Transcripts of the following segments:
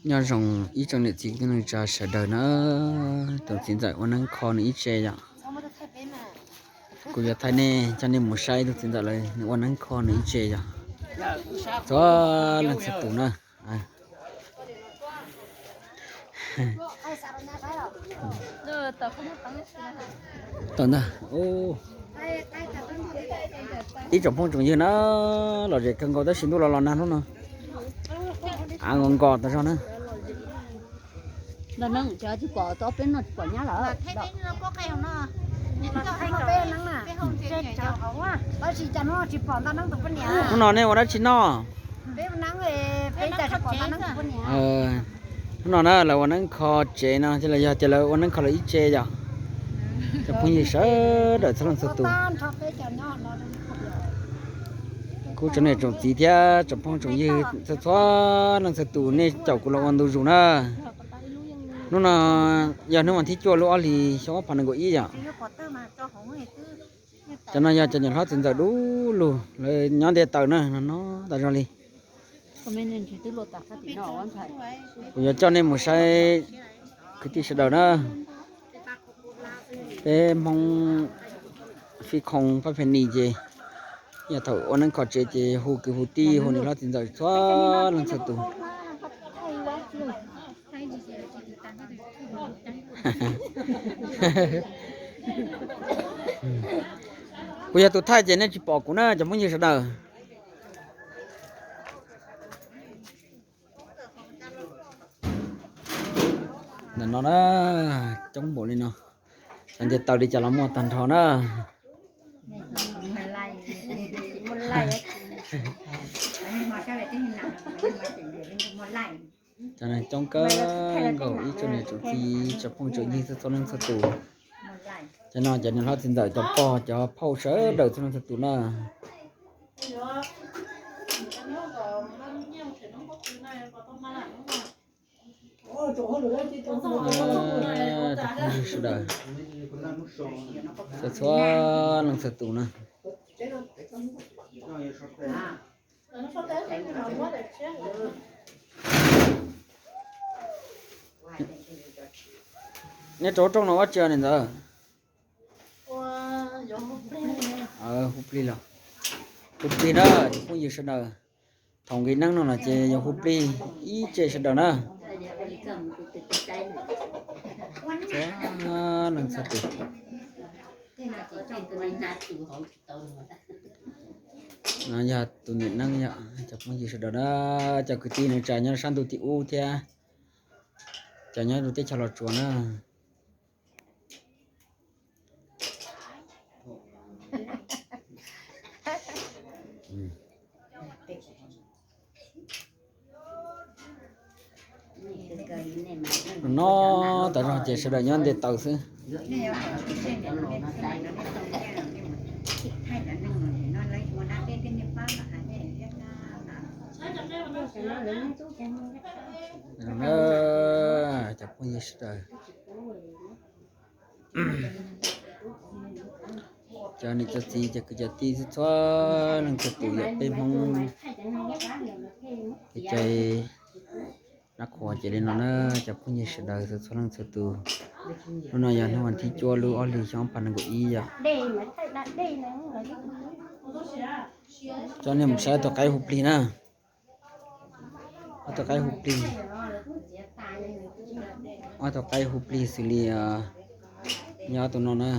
Nyob zoo ib tsoom niam txiv kwv tij neej tsa sawv daws na, tus txiv ntxawm ua neeb kho nws ib tse yom. Kuv yuav thaij nej, coj nej mus saib tus txiv ntxawm lawv nws ua neeb kho nws ib tse yom. Txhua leej txhua tus na. Tau ntag. Ib tsoom phooj tsoom ywg na, lom zem kawg nkaus tab sis ntuj los los nag hnub no, av nkos nkos tas zog na. Hnub no nej ua dab tsi noj? Hnub no na lawv ua neeb kho tsev no ces los yog tias lawv ua neeb kho lawv ib tse yom. Cov phooj ywg sawv daws txhua leej txhua tus, kuv tsoom niam tsoom txiv thiab tsoom phooj tsoom ywg txhua txhua leej txhua tus nej caum kuv los ua ntu zus na. Hnub no yog hnub vas thib cuaj lub ob hlis xyoo ob phav nees nkaum ib yom. Cov no yog cov niam hlob txiv ntxawm dub lug lawv nyob ntiaj teb na, no no tas zog li. Kuv yuav coj nej mus saib kwv tij sawv daws na. Peb Hmoob fij khoom pab phe nis ces yog thaum ua neeb kho tsev ces hu kwv hu tij hu niam hlob txiv ntxawm txhua leej txhua tus. Kuv yog tus thaij ces nej tsis pom kuv na cov phooj ywg sawv daws. Ntawm no na, coob npaum li no, cov ntiag taw li cas los muaj tag nrho na. Cov no coob kawg nkaus ib tsoom niam tsoom txiv tsoom phooj tsoom ywg txhua txhua leej txhua tus. Cov no cov niam hlob txiv ntxawm cov pog cov phauj sawv daws txhua leej txhua tus na. Cov phooj ywg sawv daws, txhua txhua leej txhua tus na. Neb rau rooj no ua tsi niam ntxawm? Hu plig los? Hu plig na cov phooj ywg sawv daws. Thaum nqis neeb no los ces yog hu plig ib tse sawv daws na. Txhua leej txhua tus. No yog tus niam neeb yog cov phooj ywg sawv daws na, cov kwv tij neej tsa nyob sab ntuj tim ub thiab cov nyob rau teb chaws Los Tsuas na. No tas zog ces sawv daws nyob nte taws xwb. Cov phooj ywg sawv daws, cov niam cov txiv cov kwv cov tij txhua leej txhua tus yog peb Hmoob kev cai nab qhuas ces li no na, cov phooj ywg sawv daws txhua leej txhua tus. Hnub no yog hnub vas thib cuaj lub ob hlis xyoo ob phav nees nkaum ib yom. Coj nej mus saib ob tug qaib hu plig na. Ob tug qaib hu plig, ob tug qaib hu plig xws li nyob tus no na.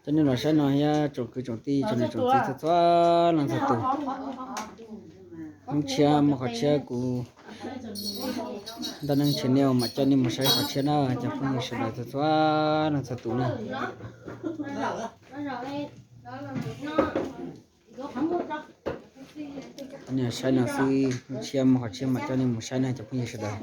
Coj nej los saib no thiab tsoom kwv tsoom tij tsoom niam tsoom txiv txhua txhua leej txhua tus. Hnub tshiab muaj qhov tshiab kuv Ntaj Neeb channel mam coj nej mus saib qhov tshiab na cov phooj ywg sawv daws txhua txhua leej txhua tus na. Saib no xwb, hnub tshiab muaj qhov tshiab mam coj nej mus saib na cov phooj ywg sawv daws.